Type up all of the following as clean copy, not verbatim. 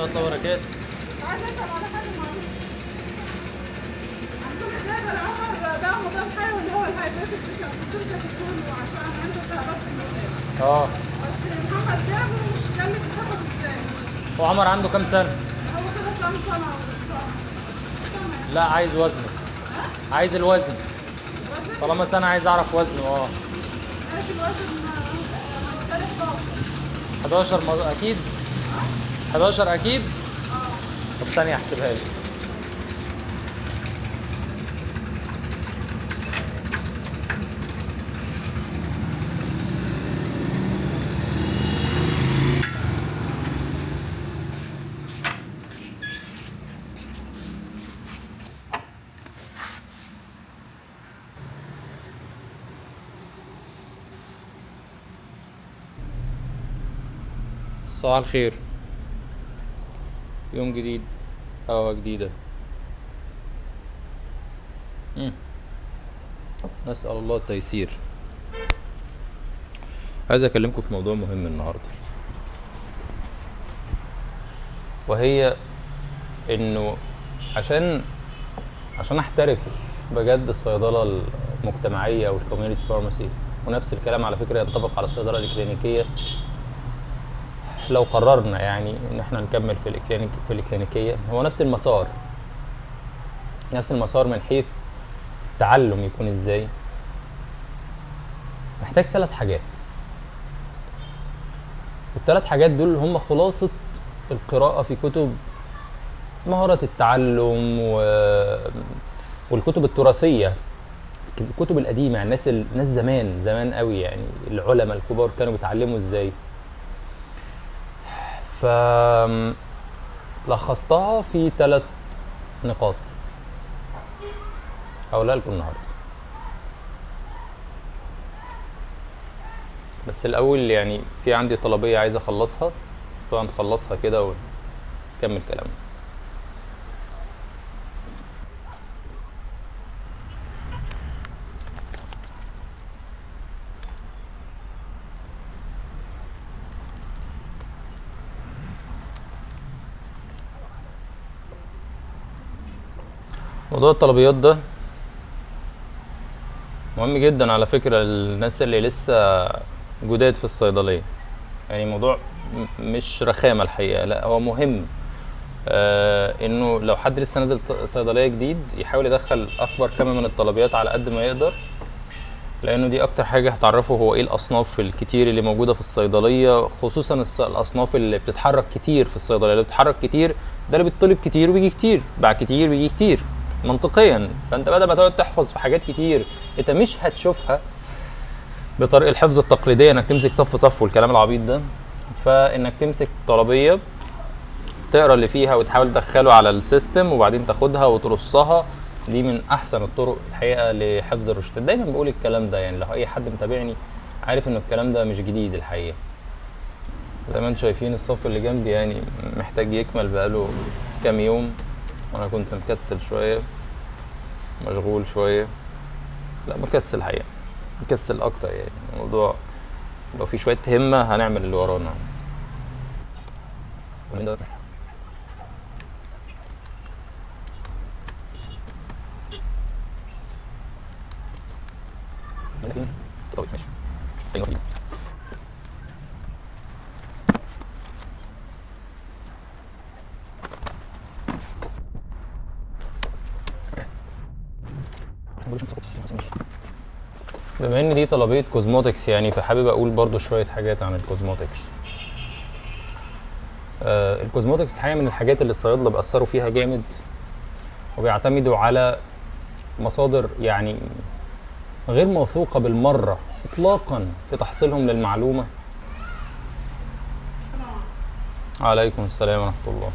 الله وبركاته. عايزه اسال على حاجة معلش. عندكم جابر عمر ده مضاد حيوي اللي هو ال hybrid الدكتور كاتبه له عشان عنده التهابات في المثانه. اه بس محمد جابر مش قال لي بتاخد ازاي؟ هو عمر عنده كام سنة؟ هو كده كام سنة واسبوع؟ سنة. لا عايز وزنه. عايز الوزن. وزن؟ طالما سنة عايز اعرف وزنه. اه ماشي الوزن حوالي 11. 11 اكيد 11 اكيد. طب ثانية احسبها لك. صباح الخير، يوم جديد، هوا جديدة. نسأل الله التيسير. عايز أكلمكم في موضوع مهم النهاردة، وهي إنه عشان أحترف بجد الصيدلة المجتمعية وال community pharmacy، ونفس الكلام على فكرة ينطبق على الصيدلة الكلينيكية. لو قررنا يعني ان احنا نكمل في في الكلينيكيه، هو نفس المسار، نفس المسار من حيث التعلم يكون ازاي. محتاج 3 حاجات، والثلاث حاجات دول هم خلاصه القراءة في كتب مهارات التعلم والكتب التراثية، الكتب القديمة. يعني الناس زمان زمان قوي، يعني العلماء الكبار كانوا بيتعلموا ازاي. فلخصتها في 3 نقاط هقولها لكم النهارده. بس الاول يعني في عندي طلبية عايز اخلصها، فهنخلصها كده ونكمل كلامنا. موضوع الطلبيات ده مهم جدا على فكرة للناس اللي لسه جداد في الصيدلية. يعني موضوع مش رخامة الحقيقة، لا هو مهم. انه لو حد لسه نازل صيدلية جديد يحاول يدخل اكبر كم من الطلبيات على قد ما يقدر، لانه دي اكتر حاجة هتعرفه هو ايه الاصناف الكتير اللي موجودة في الصيدلية، خصوصا الاصناف اللي بتتحرك كتير في الصيدلية. اللي بتتحرك كتير ده اللي بيطلب كتير وبيجي كتير، باع كتير بيجي كتير منطقيا. فانت بدل ما تقعد تحفظ في حاجات كتير انت مش هتشوفها بطريقة الحفظ التقليدية، انك تمسك صف صف والكلام العبيط ده، فانك تمسك طلبية تقرا اللي فيها وتحاول تدخله على ال system وبعدين تاخدها وترصها، دي من احسن الطرق الحقيقة لحفظ الروشتات. دايما بقول الكلام ده، يعني لو اي حد متابعني عارف انه الكلام ده مش جديد الحقيقة. زي ما انتم شايفين الصف اللي جنبي يعني محتاج يكمل بقاله كام يوم، وانا كنت مكسل شوية، مشغول شوية، لا مكسل الحقيقة، مكسل اكتر. يعني الموضوع لو في شوية همه هنعمل اللي ورانا. بما ان دي طلبية cosmetics يعني، فحابب اقول برضو شوية حاجات عن ال cosmetics. ال cosmetics الحقيقة من الحاجات اللي الصيادلة بيأثروا فيها جامد، وبيعتمدوا على مصادر يعني غير موثوقة بالمرة اطلاقا في تحصيلهم للمعلومة. السلام عليكم السلام ورحمة الله.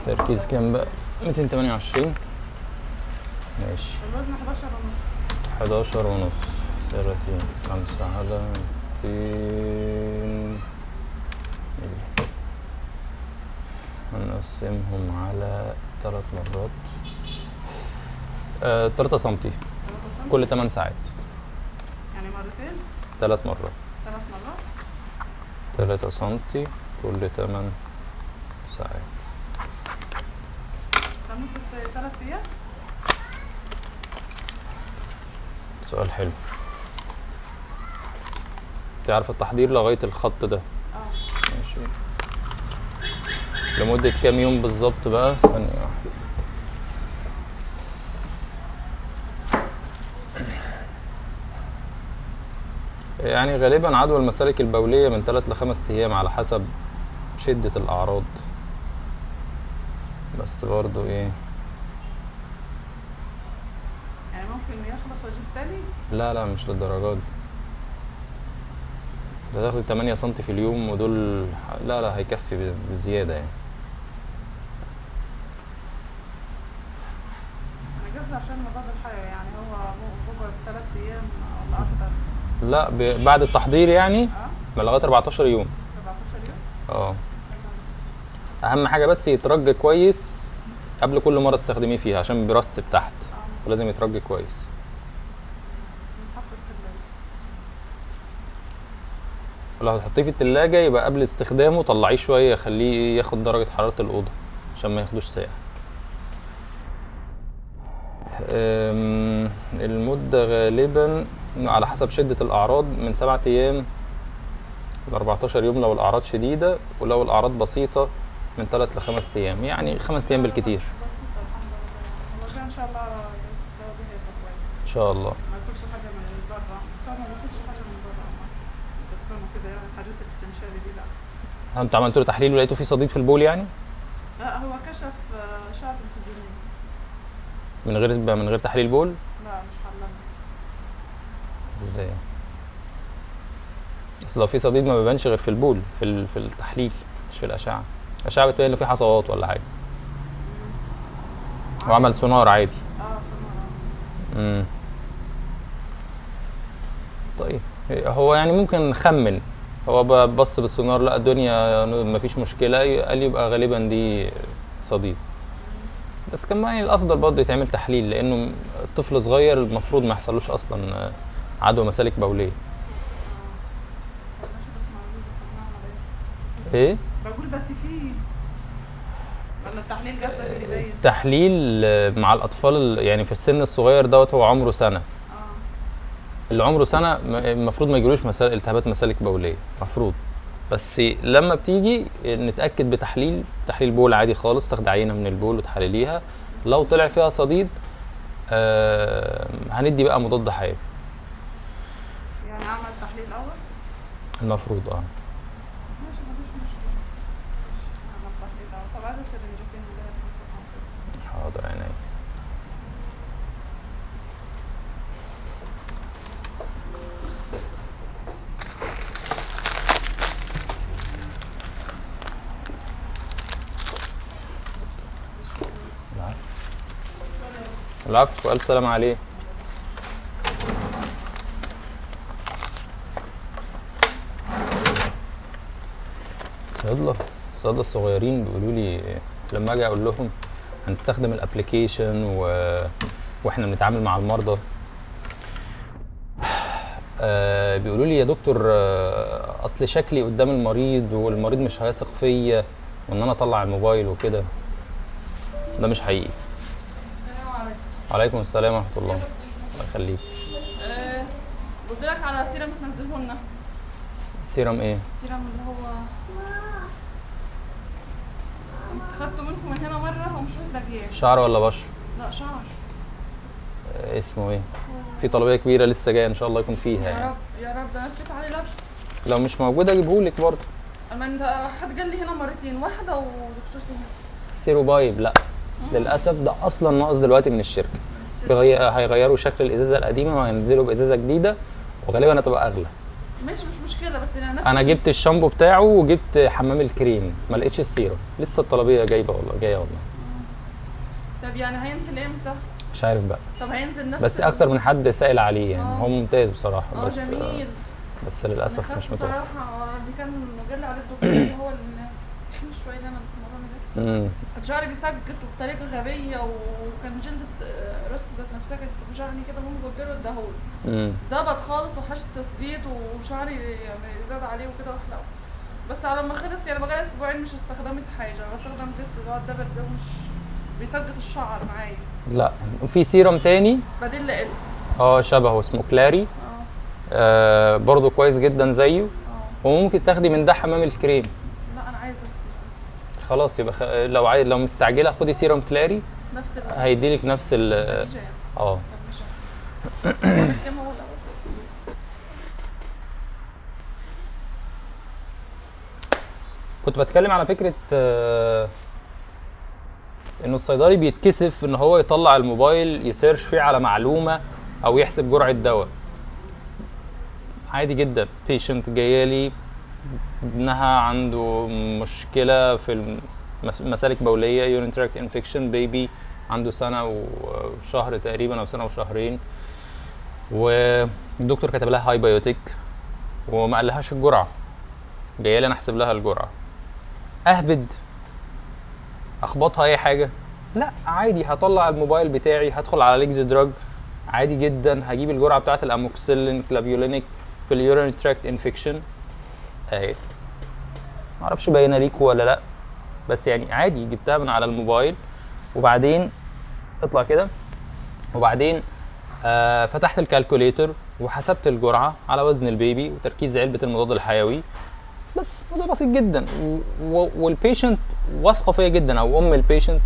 تركيز كام بقى؟ 228. ماشي. الوزن 11 ونص. 11 ونص، 30، 5 على 200 ملي. هنقسمهم على 3 مرات. 3 سنتي كل 8 ساعات. يعني مرتين؟ 3 مرات. 3 مرات؟ 3 سنتي كل 8 ساعات. لمدة 3 أيام؟ سؤال حلو. انت عارفة التحضير لغاية الخط ده؟ ماشي. لمدة كام يوم بالظبط بقى؟ ثانية واحدة. يعني غالبا عدوى المسالك البولية من 3 ل 5 أيام على حسب شدة الأعراض، بس برضو ايه يعني ممكن يخلص واجيب تاني؟ لا لا مش للدرجات دي. ده تاخد 8 سم في اليوم ودول لا لا هيكفي بزيادة يعني. أنا قصدي عشان مضاد الحيوي، يعني هو بقعد 3 أيام ولا أكتر؟ لا بعد التحضير يعني لغاية 14 يوم. 14 يوم؟ اه. أهم حاجة بس يترج كويس قبل كل مرة تستخدميه فيها عشان بيرسب تحت، ولازم يترج كويس. لو هتحطيه في التلاجة يبقى قبل استخدامه طلعيه شوية، خليه ياخد درجة حرارة الأوضة عشان ما ياخدوش ساقع. المدة غالبا على حسب شدة الأعراض من 7 أيام ل 14 يوم لو الأعراض شديدة، ولو الأعراض بسيطة من 3 ل 5 أيام، يعني 5 أيام بالكتير. بسيطة الحمد لله. هو كان إن شاء الله الدواء ده هيبقى كويس. إن شاء الله. ما ياكلش حاجة من بره، طبعا ما باكلش حاجة من بره دكان وكده، يعني الحاجات اللي بتنشري دي لا. انتوا عملتوا له تحليل ولقيتوا فيه صديد في البول يعني؟ لا هو كشف أشعة تلفزيونية. من غير تحليل بول؟ لا مش حللنا. ازاي؟ اصل لو في صديد ما بيبانش غير في البول، في التحليل مش في الأشعة. الأشعة بتبين لو في حصوات ولا حاجة. وعمل سونار عادي. سونار. طيب هو يعني ممكن نخمن، هو بص بالسونار لقى الدنيا مفيش مشكلة، قال يبقى غالبا دي صديد. بس كمان يعني الأفضل برضه يتعمل تحليل، لأنه الطفل صغير المفروض ما يحصلوش أصلا عدوى مسالك بولية. ايه؟ بقول بس فيه ولا التحليل قصدك اللي يبين؟ التحليل مع الأطفال يعني في السن الصغير دوت، هو عمره سنة. اللي عمره سنة المفروض ما يجيلوش التهابات مسالك بولية المفروض، بس لما بتيجي نتأكد بتحليل، تحليل بول عادي خالص، تاخد عينة من البول وتحلليها، لو طلع فيها صديد هندي بقى مضاد حيوي. يعني اعمل تحليل اول؟ المفروض ماشي مفيش مشكلة. ماشي اعمل تحليل اول. طب عايزة سرنجتين اللي هي 5 سم. حاضر عينيا. العفو، ألف سلامة عليه. الصيادلة الصغيرين بيقولوا لي لما اجي اقول لهم هنستخدم ال application واحنا بنتعامل مع المرضى، بيقولوا لي يا دكتور اصل شكلي قدام المريض والمريض مش هيثق فيا وان انا اطلع الموبايل وكده. ده مش حقيقي. وعليكم السلام ورحمة الله. الله يخليك. قلت لك على سيرم تنزله لنا. سيرم ايه؟ سيرم اللي هو خدته منكم من هنا مرة ومش هتلاقيه. شعر ولا بشر؟ لا شعر. اسمه ايه؟ في طلبية كبيرة لسه جاية ان شاء الله يكون فيها يعني. يا رب يا رب، ده انا لفيت عليه لف. لو مش موجودة اجيبهولك برضه. اما انت حد قال لي هنا مرتين، واحدة ودكتورتي هنا. سيروبايب لا للاسف ده اصلا ناقص دلوقتي من الشركة. هيغيروا شكل الازازه القديمة وهينزلوا بازازه جديدة وغالبا هتبقى اغلى. ماشي مش مشكلة، بس انا نفس انا جبت الشامبو بتاعه وجبت حمام الكريم، ما لقيتش السيرم، لسه الطلبيه جايبه والله، جاية والله. طب يعني هينزل امتى؟ مش عارف بقى. طب هينزل نفس بس اكتر من حد سائل عليه يعني. هو ممتاز بصراحة، بس جميل. بس للاسف مش متوفر بصراحة. اللي كان قال عليه الدكتور اللي هو تخين شوية ده، انا بسمراني ده، كان شعري بيسجط وبطريقة غبية، وكان جلدة راس ذات نفسها كانت بتوجعني كده. المهم قلت له اداهولي، ظبط خالص وحش التسقيط وشعري يعني زاد عليه وكده وحلو. بس على ما خلص يعني بقالي اسبوعين مش استخدمت حاجة، بستخدم زيت اللي هو الدبل ده مش بيسقط الشعر معايا. لا، وفي سيرم تاني بديل لإله. اه شبهه اسمه كلاري. برضو كويس جدا زيه. وممكن تاخدي من ده حمام الكريم. لا انا عايزه السيرم. خلاص يبقى لو عايز، لو مستعجلة خدي سيرم كلاري. نفس هيديلك نفس ال النتيجة يعني. طب ماشي. كام هو الاول؟ كنت بتكلم على فكرة انه الصيدلي بيتكسف ان هو يطلع الموبايل ي search فيه على معلومة او يحسب جرعة دواء. عادي جدا، patient جايالي ابنها عنده مشكلة في مسالك بوليه، urinary tract infection، baby عنده سنة وشهر تقريبا او سنة وشهرين، والدكتور كتب لها Hibiotic وما قالهاش الجرعة، جاية لي انا احسب لها الجرعة. اهبد اخبطها اي حاجة؟ لا عادي، هطلع الموبايل بتاعي، هدخل على Lexidrug عادي جدا، هجيب الجرعة بتاعه ال amoxicillin clavulanic في ال urinary tract infection اهي، معرفش باينة ليكوا ولا لا، بس يعني عادي جبتها من على الموبايل. وبعدين اطلع كده، وبعدين فتحت ال calculator وحسبت الجرعة على وزن ال baby وتركيز علبة المضاد الحيوي. بس موضوع بسيط جدا، وال patient واثقة فيا جدا، او ام ال patient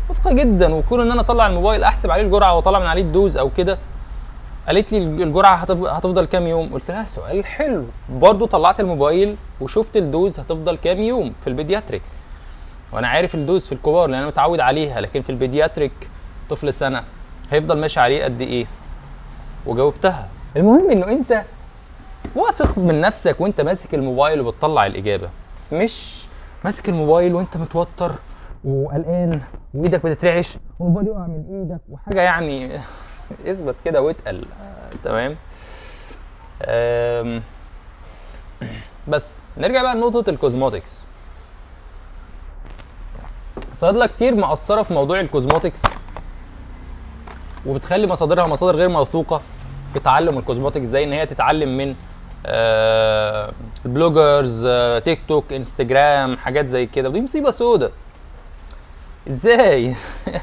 واثقة جدا، وكون ان انا اطلع الموبايل احسب عليه الجرعة واطلع من عليه ال dose او كده. قالت لي الجرعة هتفضل كام يوم؟ قلت لها سؤال حلو برضو، طلعت الموبايل وشفت ال dose هتفضل كام يوم في ال pediatric، وانا عارف ال dose في الكبار لان انا متعود عليها، لكن في ال pediatric طفل سنة هيفضل ماشي عليه قد ايه؟ وجاوبتها. المهم انه انت واثق من نفسك وانت ماسك الموبايل وبتطلع الاجابة، مش ماسك الموبايل وانت متوتر وقلقان وايدك بتترعش والموبايل يقع من ايدك وحاجه يعني. اثبت كده واتقل. تمام. بس نرجع بقى لنقطة ال cosmetics. صيادله كتير مقصرة في موضوع ال cosmetics، وبتخلي مصادرها مصادر غير موثوقة في تعلم ال cosmetics، زي ان هي تتعلم من ال bloggers، تيك توك، انستجرام، حاجات زي كده. ودي مصيبة سودة. ازاي؟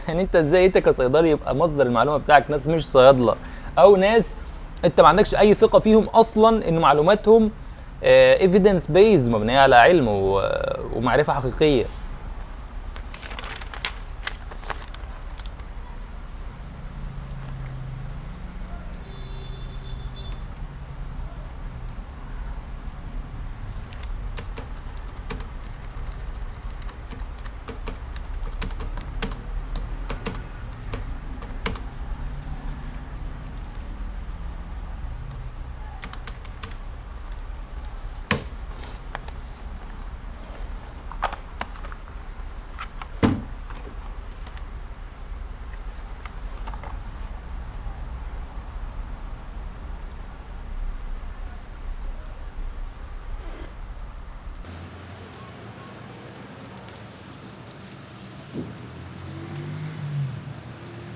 يعني انت ازاي انت كصيدلي يبقى مصدر المعلومة بتاعك ناس مش صيادله، او ناس انت ما عندكش اي ثقة فيهم اصلا ان معلوماتهم evidence based، مبنية على علم ومعرفة حقيقية.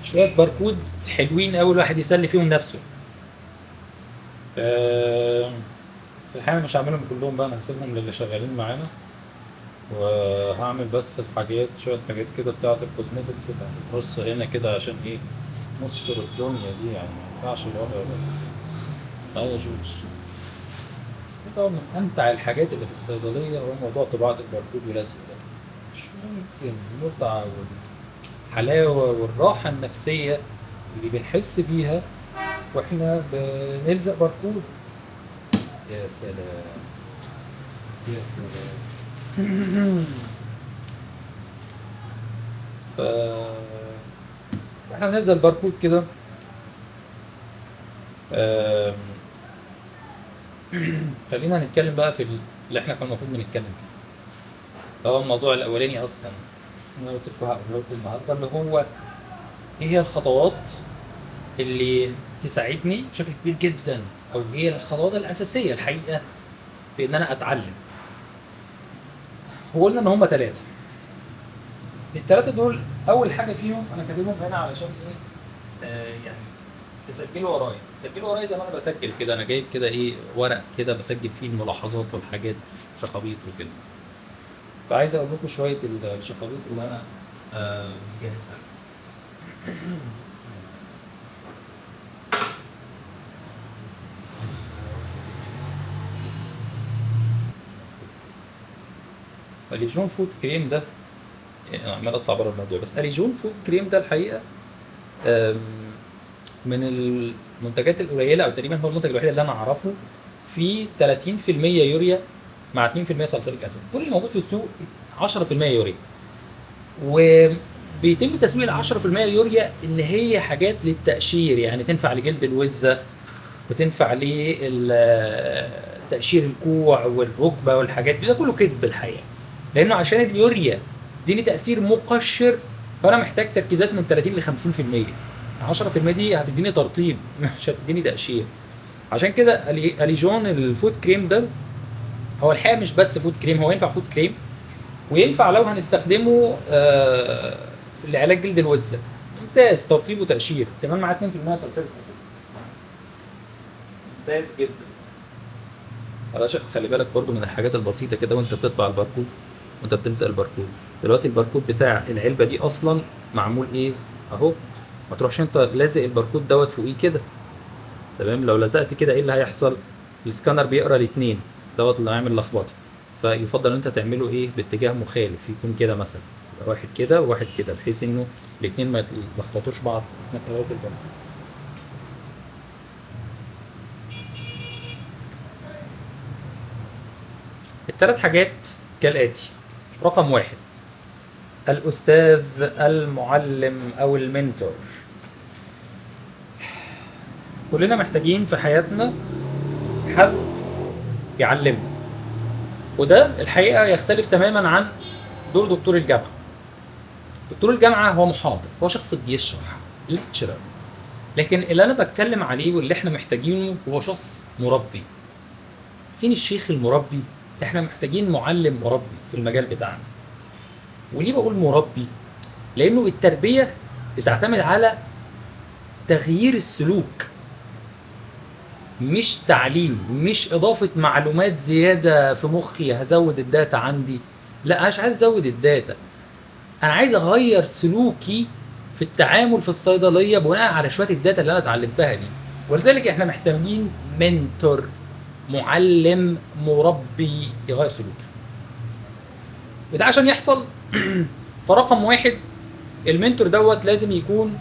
شوية باركود حلوين أوي الواحد يسلي فيهم نفسه. بس الحقيقة مش هعملهم كلهم بقى، أنا هسيبهم للي شغالين معانا، وهعمل بس الحاجات، شوية حاجات كده بتاعة ال cosmetics اللي هتترص هنا كده عشان إيه نستر الدنيا دي، يعني ما ينفعش الوضع ده، لا يجوز. طبعا من أمتع الحاجات اللي في الصيدلية هو موضوع طباعة الباركود ولزقه ده، مش ممكن المتعة والحلاوة والراحة النفسية اللي بنحس بيها واحنا بنلزق باركود. يا سلام يا سلام. احنا بنلزق الباركود كده. خلينا نتكلم بقى في اللي احنا كنا المفروض بنتكلم فيه. هو الموضوع الاولاني اصلا انا قلت لكم هقوله لكم النهارده، اللي هو ايه هي الخطوات اللي تساعدني بشكل كبير جدا، او هي الخطوات الاساسية الحقيقة في ان انا اتعلم. وقلنا ان هما 3. الثلاثة دول اول حاجة فيهم انا كاتبهم هنا علشان ايه، يعني تسجلوا ورايا، تسجلوا ورايا زي ما انا بسجل كده. انا جايب كده ايه ورق كده بسجل فيه الملاحظات والحاجات، شخابيط وكده. فعايز اقول لكم شوية الشخابيط اللي انا مجهزها. اليجون foot cream ده، يعني انا عمال اطلع بره الموضوع، بس اليجون foot cream ده الحقيقة من المنتجات القليلة، او تقريبا هو المنتج الوحيد اللي انا اعرفه فيه 30% يوريا مع 2% salicylic acid. كل اللي موجود في السوق 10% يوريا، وبيتم تسويق ال 10% يوريا ان هي حاجات للتقشير، يعني تنفع لجلد الوزه وتنفع لتقشير الكوع والركبة والحاجات دي. ده كله كذب الحقيقة، لانه عشان اليوريا تديني تاثير مقشر فانا محتاج تركيزات من 30 ل 50%. 10% دي هتديني ترطيب مش هتديني تقشير. عشان كده اليجون ال foot cream ده هو الحقيقة مش بس foot cream، هو ينفع foot cream وينفع لو هنستخدمه لعلاج جلد الوزه، ممتاز ترطيب وتقشير، كمان معاه 2% salicylic acid، ممتاز جدا. علشان خلي بالك برضو من الحاجات البسيطة كده وانت بتطبع الباركود وانت بتلزق الباركود. دلوقتي الباركود بتاع العلبة دي اصلا معمول ايه اهو، ما تروحش انت لازق الباركود دوت فوقيه كده، تمام؟ لو لزقت كده ايه اللي هيحصل؟ السكانر بيقرا الاثنين دوت اللي هيعمل لخبطة. فيفضل ان انت تعمله ايه باتجاه مخالف، يكون كده مثلا، يبقى واحد كده وواحد كده، بحيث انه الاثنين ما يتلخبطوش بعض اثناء قراءة الباركود. الثلاث حاجات كالاتي. رقم 1، الأستاذ المعلم أو ال mentor. كلنا محتاجين في حياتنا حد يعلمنا، وده الحقيقة يختلف تماما عن دور دكتور الجامعة. دكتور الجامعة هو محاضر، هو شخص بيشرح، lecturer. لكن اللي أنا بتكلم عليه واللي احنا محتاجينه هو شخص مربي. فين الشيخ المربي؟ احنا محتاجين معلم مربي في المجال بتاعنا. وليه بقول مربي؟ لأنه التربية بتعتمد على تغيير السلوك، مش تعليم، مش إضافة معلومات زيادة في مخي هزود ال data عندي. لا، أنا مش عايز أزود ال data، أنا عايز أغير سلوكي في التعامل في الصيدلية بناء على شوية ال data اللي أنا اتعلمتها دي. ولذلك إحنا محتاجين mentor، معلم مربي يغير سلوكي. وده عشان يحصل فرقم 1، ال mentor دوت لازم يكون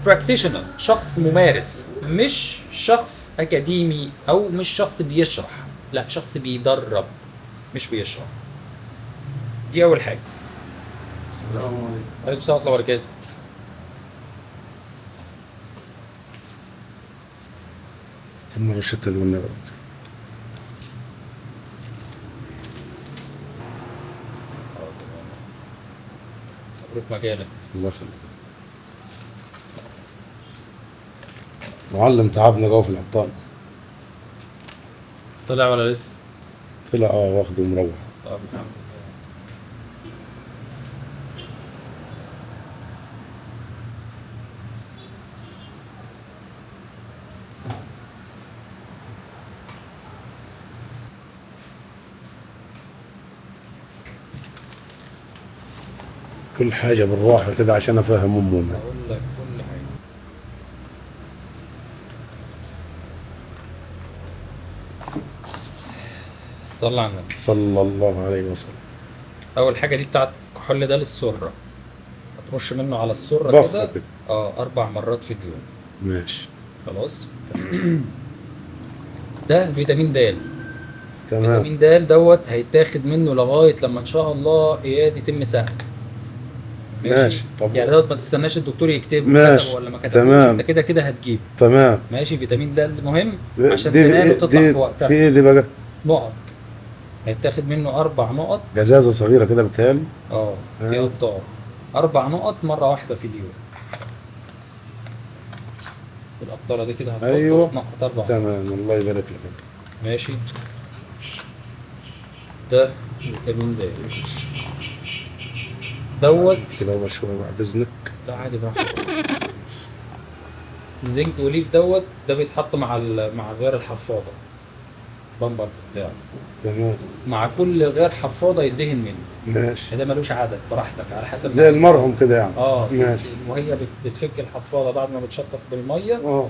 practitioner، شخص ممارس، مش شخص اكاديمي او مش شخص بيشرح، لا شخص بيدرب مش بيشرح. دي اول حاجة. السلام عليكم. عليكم السلام ورحمة الله وبركاته. ثم الروشتة دي والنبي. مبروك مجالك. الله يخليك. معلم تعبنا جوه في العطال. طلع ولا لسه؟ طلع واخده ومروح. طب الحمد لله. كل حاجة بالراحة كده عشان أفهم أمه. أقول لك كل حاجة. صلى على النبي. صلى الله عليه وسلم. أول حاجة دي بتاعت الكحول ده للسرة، هترش منه على السرة كده 4 مرات في اليوم. ماشي خلاص. ده فيتامين د. تمام. فيتامين د دوت هيتاخد منه لغاية لما إن شاء الله إياد يتم سنة. ماشي. طب يعني دوت ما تستناش الدكتور يكتب ماشي. كتب ولا ما كتبش، تمام. انت كده كده هتجيب. تمام ماشي. فيتامين د المهم عشان سنانه تطلع في وقتها. في ايه دي بقى؟ نقط هيتاخد منه 4 نقط، جزازه صغيرة كده بتهيألي. في قطار 4 نقط مرة واحدة في اليوم. القطاره دي كده هتحط. أيوه. نقط 4. تمام، الله يبارك لك. ماشي. ده فيتامين د دوت كده هو شوية بعد اذنك. لا عادي براحتك. الزنك اوليف دوت ده بيتحط مع مع غير الحفاضه، بامبرز بتاعه. تمام. مع كل غير حفاضه يدهن منه. ماشي. ده ملوش عدد، براحتك على حسب. زي المرهم كده يعني. ماشي. وهي بتفك الحفاضه بعد ما بتشطف بالمية.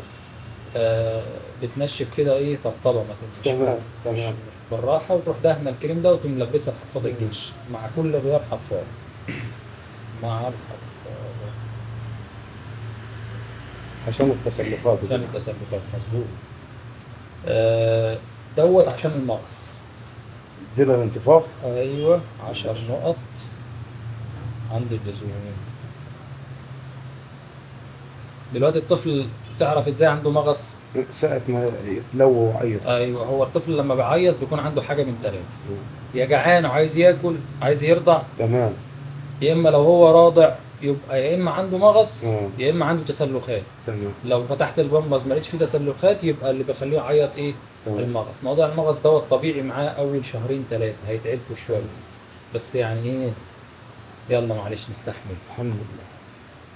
بتنشف كده، ايه، طبطبة، ما تنشف. تمام تمام. بالراحة، وتروح دهنه الكريم ده وتقوم ملبسها الحفاضه الجيش مع كل غيار حفاضه. مع الحفاضه عشان التسلقات. عشان التسلقات، مظبوط. دوت عشان المغص. دي الانتفاخ. ايوه، 10 نقط عند اللزوم. دلوقتي الطفل تعرف ازاي عنده مغص؟ ساعة ما يتلوى ويعيط. ايوه، هو الطفل لما بيعيط بيكون عنده حاجة من ثلاثة، يا جعان وعايز ياكل، عايز يرضع. تمام. يا اما لو هو راضع يبقى يا اما عنده مغص، يا اما عنده تسلخات. تمام. لو فتحت البامبرز ما لقيتش فيه تسلخات يبقى اللي بيخليه يعيط ايه؟ تمام. المغص. موضوع المغص دوت طبيعي معاه اول شهرين 3 هيتعبكوا شوية، بس يعني ايه، يلا معلش نستحمل. الحمد لله.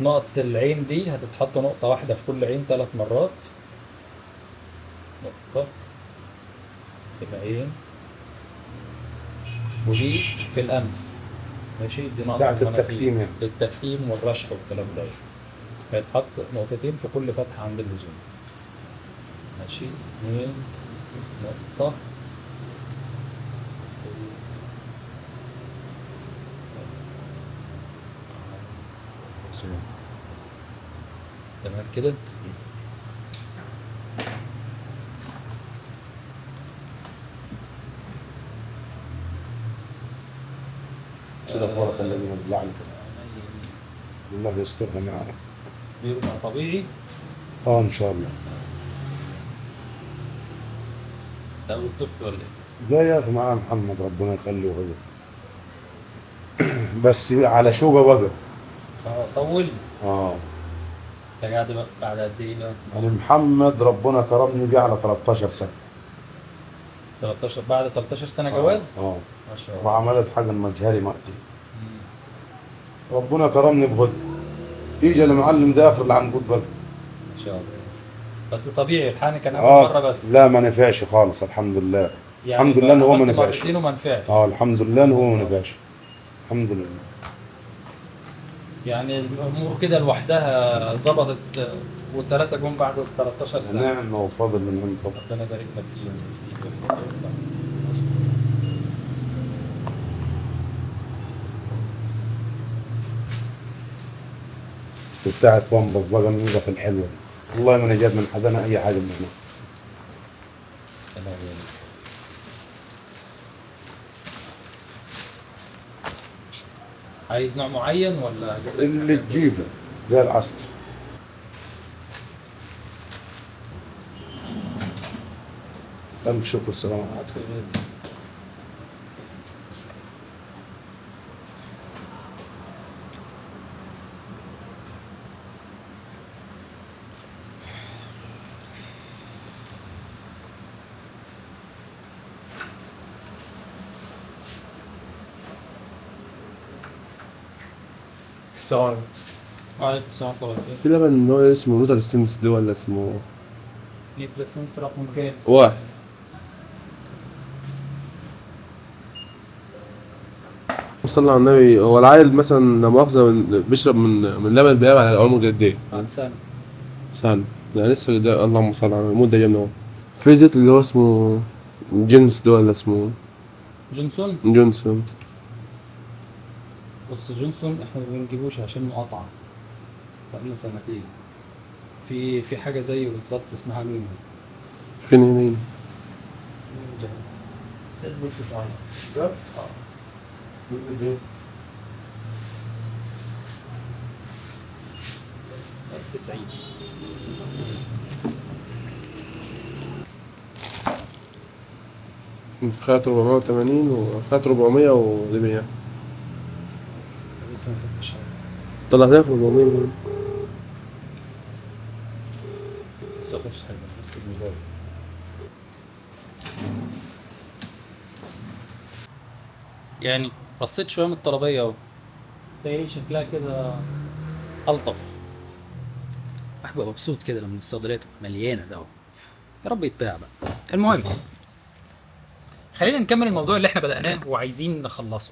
نقطة العين دي هتتحط نقطة واحدة في كل عين 3 مرات. نقطة في العين، ودي في الأنف. ماشي، دي نقطة ساعة التكتيم يعني. التكتيم والرشح والكلام ده. هيتحط نقطتين في كل فتحة عند اللزوم. ماشي، 2 نقطة. تمام كده. كده بارك الله يطلع لك. الله يسترها معنا. بيرجع طبيعي؟ ان شاء الله. ده اول طفل ولا ايه؟ لا يا اخي، معاه محمد ربنا يخليه وهو بس على شوبة بقى. طول؟ رجعت بقى بعد قد ايه بقى؟ يعني محمد ربنا كرمني بيه على 13 سنة. 13 بعد 13 سنة جواز؟ ما شاء الله. وعملت حاجة مجهري مقتي. ربنا كرمني بهدى. اجى المعلم ده في العنقود بقى. ما شاء الله. بس طبيعي الحقن كان اول مرة بس. لا ما نفعش خالص، الحمد لله. يعني الحمد لله ان هو ما نفعش. مرتين وما نفعش. الحمد لله ان هو ما نفعش. الحمد لله. يعني الامور كده لوحدها ظبطت، والثلاثة جم بعد 13 سنة. نعمه وفضل من عند ربنا. ربنا يبارك لك فيهم. بتاعت بامبس بقى النظف الحلوة دي، والله ما انا جايب من حدانا اي حاجة من هنا. تمام. عايز نوع معين ولا اللي تجيبه زي العسل؟ ألف شكر. السلام عليكم. السلام عليكم. وعليكم السلام ورحمة الله وبركاته. في لبن اللي هو اسمه نوتال ستنس ده ولا اسمه نيوتريسنس رقم كام؟ 1. صلى على النبي. هو العيل مثلا لا مؤاخذة بيشرب من لبن بيام على عمره قد ايه؟ عن سنة. سنة يعني لسه ده. اللهم صل على النبي. المدة جامدة اهو. في زيت اللي هو اسمه جنس ده ولا اسمه جونسون؟ جونسون. بص جونسون احنا ما بنجيبوش عشان مقاطعة بقالنا سنتين. في حاجة زيه بالظبط اسمها ميمو. فين هنا؟ ده الزيت بتاعنا. ده؟ 90. خدت 480 وخدت 400 ودي لسه ما خدتش حاجة. طلعت لك 400. لسه ما خدتش حاجة، ماسك الموبايل. يعني رصيت شوية من الطلبية اهو. ده ايه شكلها كده ألطف. الواحد بيبقى مبسوط كده لما الصيدلية تبقى مليانة دواء. يا رب يتباع بقى. المهم خلينا نكمل الموضوع اللي احنا بدأناه وعايزين نخلصه.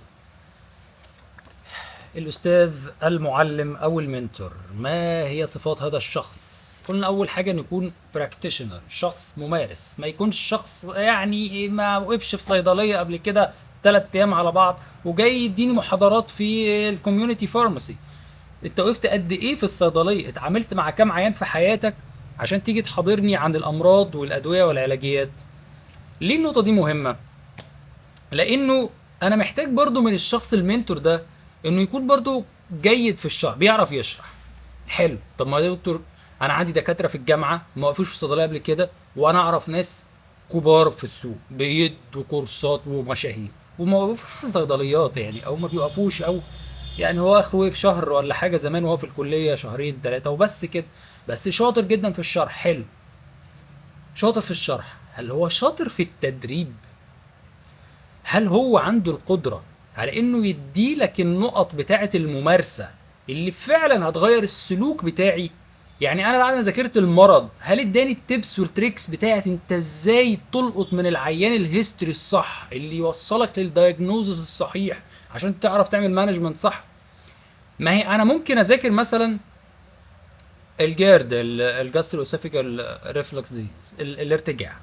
الأستاذ المعلم أو ال mentor، ما هي صفات هذا الشخص؟ قلنا أول حاجة إنه يكون practitioner، شخص ممارس، ما يكونش شخص يعني ما وقفش في صيدلية قبل كده 3 أيام على بعض وجاي يديني محاضرات في ال community pharmacy. أنت وقفت قد إيه في الصيدلية؟ اتعاملت مع كام عيان في حياتك عشان تيجي تحاضرني عن الأمراض والأدوية والعلاجيات؟ ليه النقطة دي مهمة؟ لأنه أنا محتاج برضو من الشخص ال mentor ده انه يكون برضو جيد في الشرح، بيعرف يشرح حلو. طب ما يا دكتور انا عندي دكاترة في الجامعة ما وقفوش في الصيدلية قبل كده، وانا اعرف ناس كبار في السوق بيدوا كورسات ومشاهير وما وقفوش في صيدليات يعني، او ما بيوقفوش، او يعني هو اخره وقف شهر ولا حاجة زمان وهو في الكلية، شهرين 3 وبس كده، بس شاطر جدا في الشرح. حلو، شاطر في الشرح. هل هو شاطر في التدريب؟ هل هو عنده القدرة على انه يديلك النقط بتاعه الممارسة اللي فعلا هتغير السلوك بتاعي؟ يعني انا بعد ما ذاكرت المرض، هل اداني ال tips وال tricks بتاعه انت ازاي تلقط من العيان ال history الصح اللي يوصلك لل diagnosis الصحيح عشان تعرف تعمل management صح؟ ما هي انا ممكن اذاكر مثلا ال GERD، ال gastroesophageal reflux disease، الارتجاع.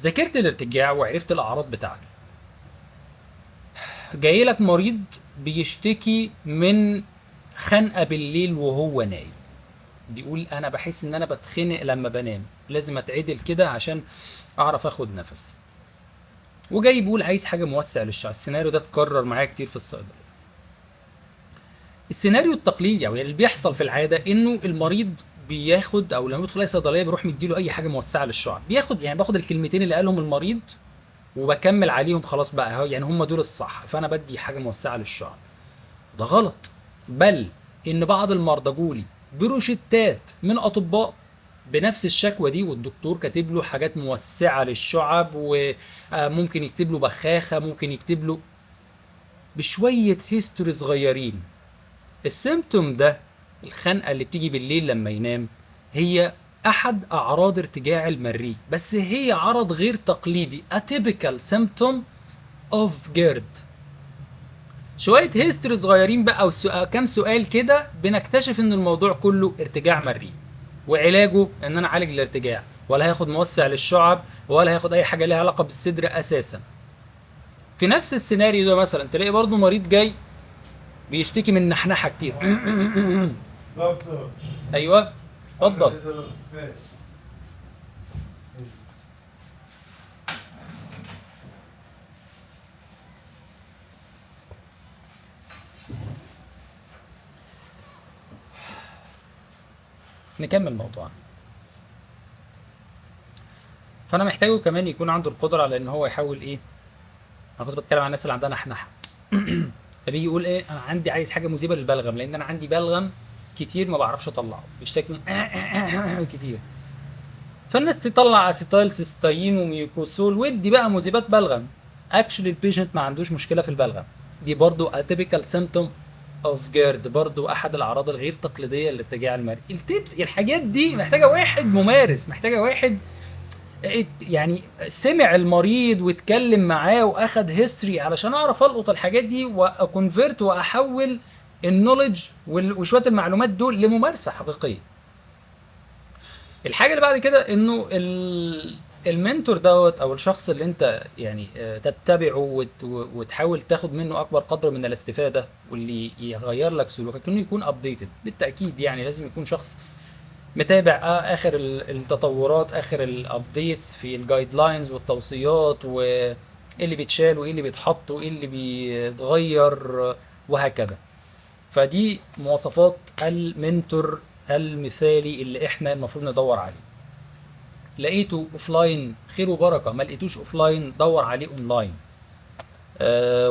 ذاكرت الارتجاع وعرفت الاعراض بتاعته. جاي لك مريض بيشتكي من خنقه بالليل وهو نايم، بيقول انا بحس ان انا بتخنق لما بنام، لازم اتعدل كده عشان اعرف اخد نفس، وجاي بيقول عايز حاجة موسع للشعر. السيناريو ده اتكرر معايا كتير في الصيدلية. السيناريو التقليدي او اللي بيحصل في العادة انه المريض بياخد، او لما يدخل اي صيدلية بيروح مديله اي حاجة موسعه للشعر، بياخد يعني باخد الكلمتين اللي قالهم المريض وبكمل عليهم، خلاص بقى يعني هم دول الصح، فانا بدي حاجة موسعه للشعر. ده غلط. بل ان بعض المرضى جولي بروشتات من اطباء بنفس الشكوى دي، والدكتور كاتب له حاجات موسعه للشعب، وممكن يكتب له بخاخه، ممكن يكتب له بشوية history صغيرين. ال symptom ده، الخنقه اللي بتيجي بالليل لما ينام، هي احد اعراض ارتجاع المريء، بس هي عرض غير تقليدي، atypical symptom of GERD. شوية history صغيرين بقى وكم سؤال كده بنكتشف ان الموضوع كله ارتجاع مريء، وعلاجه ان انا اعالج الارتجاع، ولا هياخد موسع للشعب ولا هياخد اي حاجة ليها علاقة بالصدر اساسا. في نفس السيناريو ده مثلا تلاقي برضو مريض جاي بيشتكي من نحنحه كتير. ايوه اتفضل. نكمل موضوعنا. فانا محتاجه كمان يكون عنده القدرة على ان هو يحاول ايه، انا كنت بتكلم عن الناس اللي عندها نحنحه. فبيجي يقول ايه، انا عندي عايز حاجة مذيبه للبلغم، لان انا عندي بلغم كتير ما بعرفش اطلعه، بيشتكي من كتير. فالناس تطلع acetylcysteine و Mucosol ودي بقى مذيبات بلغم. actually ال patient ما عندوش مشكلة في البلغم دي، برضو atypical symptom of GERD، برضو احد الاعراض الغير تقليدية لارتجاع المريء. ال tips الحاجات دي محتاجه واحد ممارس، محتاجه واحد يعني سمع المريض واتكلم معاه واخد history علشان اعرف القط الحاجات دي وا convert واحول ال knowledge وشوية المعلومات دول لممارسة حقيقية. الحاجة اللي بعد كده انه ال mentor دوت او الشخص اللي انت يعني تتبعه وتحاول تاخد منه اكبر قدر من الاستفادة واللي يغير لك سلوكك، انه يكون updated بالتاكيد. يعني لازم يكون شخص متابع اخر التطورات، اخر ال updates في ال guidelines والتوصيات، وايه اللي بيتشال وايه اللي بيتحط وايه اللي بيتغير وهكذا. فدي مواصفات ال mentor المثالي اللي احنا المفروض ندور عليه. لقيته offline خير وبركة، ما لقيتوش offline دور عليه اونلاين.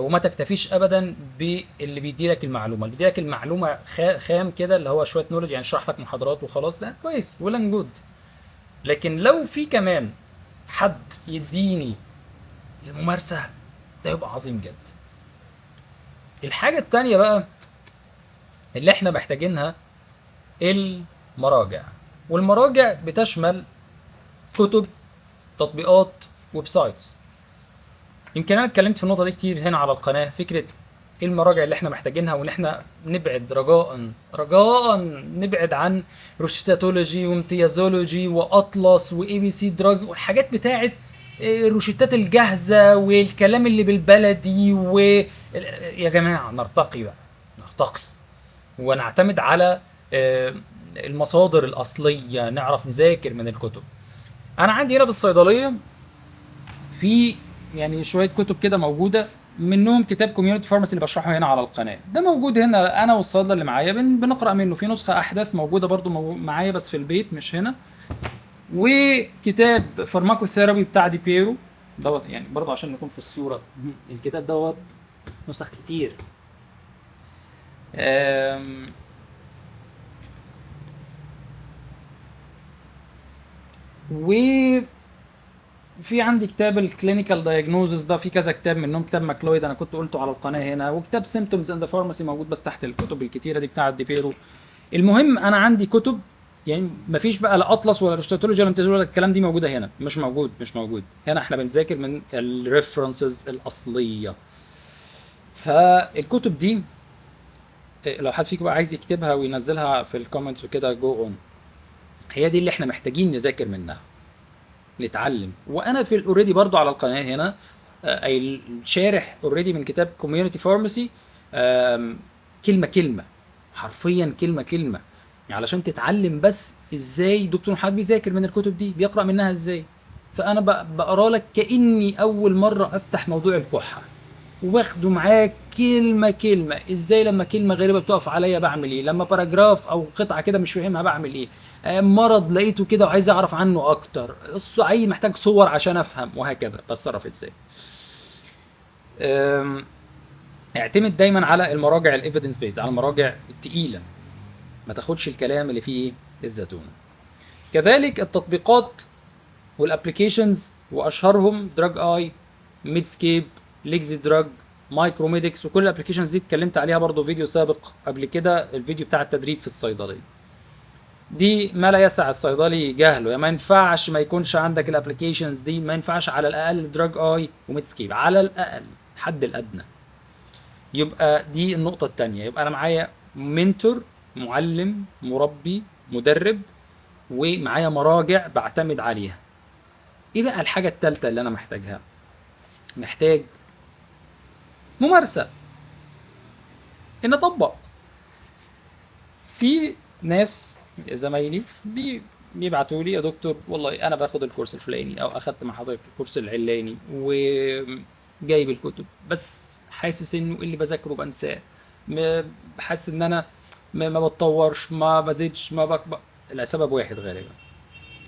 وما تكتفيش ابدا باللي بيدي لك المعلومة، اللي بيدي لك المعلومة خام كده اللي هو شوية knowledge، يعني شرح لك محاضرات وخلاص، لا كويس well and good. لكن لو في كمان حد يديني الممارسة ده يبقى عظيم جدا. الحاجة التانية بقى اللي احنا محتاجينها المراجع. والمراجع بتشمل كتب، تطبيقات، websites. يمكن انا اتكلمت في النقطة دي كتير هنا على القناة، فكرة ايه المراجع اللي احنا محتاجينها، وان احنا نبعد رجاء رجاء نبعد عن روشتاتولوجي وامتيازولوجي واطلس و ABC Drug والحاجات بتاعت الروشتات الجاهزة والكلام اللي بالبلدي. و يا جماعة نرتقي بقى، نرتقي ونعتمد على المصادر الاصلية، نعرف نذاكر من الكتب. انا عندي هنا في الصيدلية في يعني شوية كتب كده موجودة، منهم كتاب Community Pharmacy اللي بشرحه هنا على القناة، ده موجود هنا انا والصيدله اللي معايا بنقرا منه. في نسخه احدث موجودة برضو معايا بس في البيت مش هنا. وكتاب Pharmacotherapy بتاع دي بيرو دوت، يعني برضو عشان نكون في الصورة الكتاب دوت نسخ كتير. و في عندي كتاب ال clinical diagnosis ده، في كذا كتاب منهم كتاب ماكلويد انا كنت قلته على القناة هنا، وكتاب symptoms in the pharmacy موجود بس تحت الكتب الكتيرة دي بتاعه دي بيرو. المهم انا عندي كتب، يعني مفيش بقى لا اطلس ولا روشتاتولوجي ولا امتيازولوجي ولا الكلام دي موجودة هنا، مش موجود، مش موجود هنا. احنا بنذاكر من ال references الاصلية. فالكتب دي لو حد فيكم بقى عايز يكتبها وينزلها في ال comments وكده go on، هي دي اللي احنا محتاجين نذاكر منها نتعلم. وانا في already برضو على القناة هنا اي شارح already من كتاب Community Pharmacy كلمة كلمة، حرفيا كلمة كلمة، علشان تتعلم بس ازاي دكتور محمد بيذاكر من الكتب دي، بيقرا منها ازاي. فانا بقرا لك كاني اول مرة افتح موضوع الكحه، واخده معاك كلمة كلمة، ازاي لما كلمة غريبة بتقف عليا بعمل ايه، لما paragraph او قطعه كده مش فاهمها بعمل ايه، مرض لقيته كده وعايز اعرف عنه اكتر، عايز محتاج صور عشان افهم، وهكذا بتصرف ازاي. اعتمد دايما على المراجع ال evidence based، على المراجع التقيله، ما تاخدش الكلام اللي فيه الزتونه. كذلك التطبيقات وال applications، واشهرهم DrugEye، Medscape، Lexidrug، Micromedex، وكل ال applications دي اتكلمت عليها برضو فيديو سابق قبل كده، الفيديو بتاع التدريب في الصيدلية. دي ما لا يسع الصيدلي جهله، يعني ما ينفعش ما يكونش عندك ال applications دي، ما ينفعش على الاقل DrugEye و Medscape على الاقل، الحد الادنى. يبقى دي النقطة الثانية، يبقى انا معايا mentor، معلم، مربي، مدرب، ومعايا مراجع بعتمد عليها. ايه بقى الحاجة الثالثة اللي انا محتاجها؟ محتاج ممارسة، ان اطبق. في ناس زمايلي بيبعتوا لي يا دكتور والله انا باخد الكورس الفلاني او اخدت مع حضرتك الكورس العلاني وجايب الكتب، بس حاسس انه اللي بذاكرة بنساه، حاسس ان انا ما بتطورش، ما بزيدش، ما بكبر. لسبب واحد غالبا،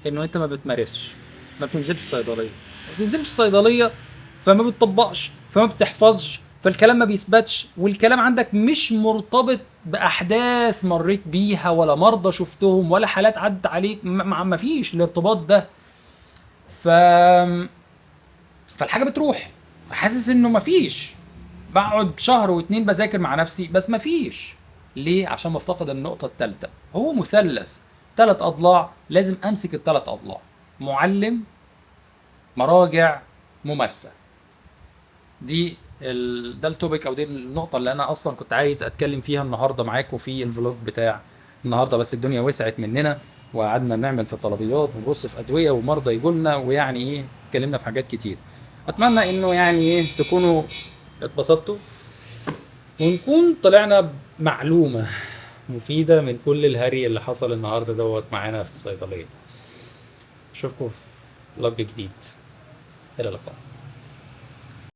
انه انت ما بتمارسش، ما بتنزلش صيدلية، ما بتنزلش صيدلية، فما بتطبقش، فما بتحفظش، فالكلام ما بيثبتش، والكلام عندك مش مرتبط باحداث مريت بيها ولا مرضى شفتهم ولا حالات عدت عليك، ما فيش الارتباط ده. فالحاجه بتروح، فحاسس انه ما فيش. بقعد شهر واتنين بذاكر مع نفسي بس ما فيش. ليه؟ عشان بفتقد النقطة الثالثة. هو مثلث 3 اضلاع، لازم امسك ال3 اضلاع: معلم، مراجع، ممارسة. دي ده ال topic او دي النقطة اللي انا اصلا كنت عايز اتكلم فيها النهارده معاكم في ال vlog بتاع النهارده، بس الدنيا وسعت مننا وقعدنا نعمل في الطلبيات ونبص في ادوية ومرضى يجولنا، ويعني ايه، اتكلمنا في حاجات كتير. اتمنى انه يعني ايه تكونوا اتبسطتوا ونكون طلعنا بمعلومة مفيدة من كل الهري اللي حصل النهارده دوت معانا في الصيدلية. اشوفكم في فلوج جديد، الى اللقاء.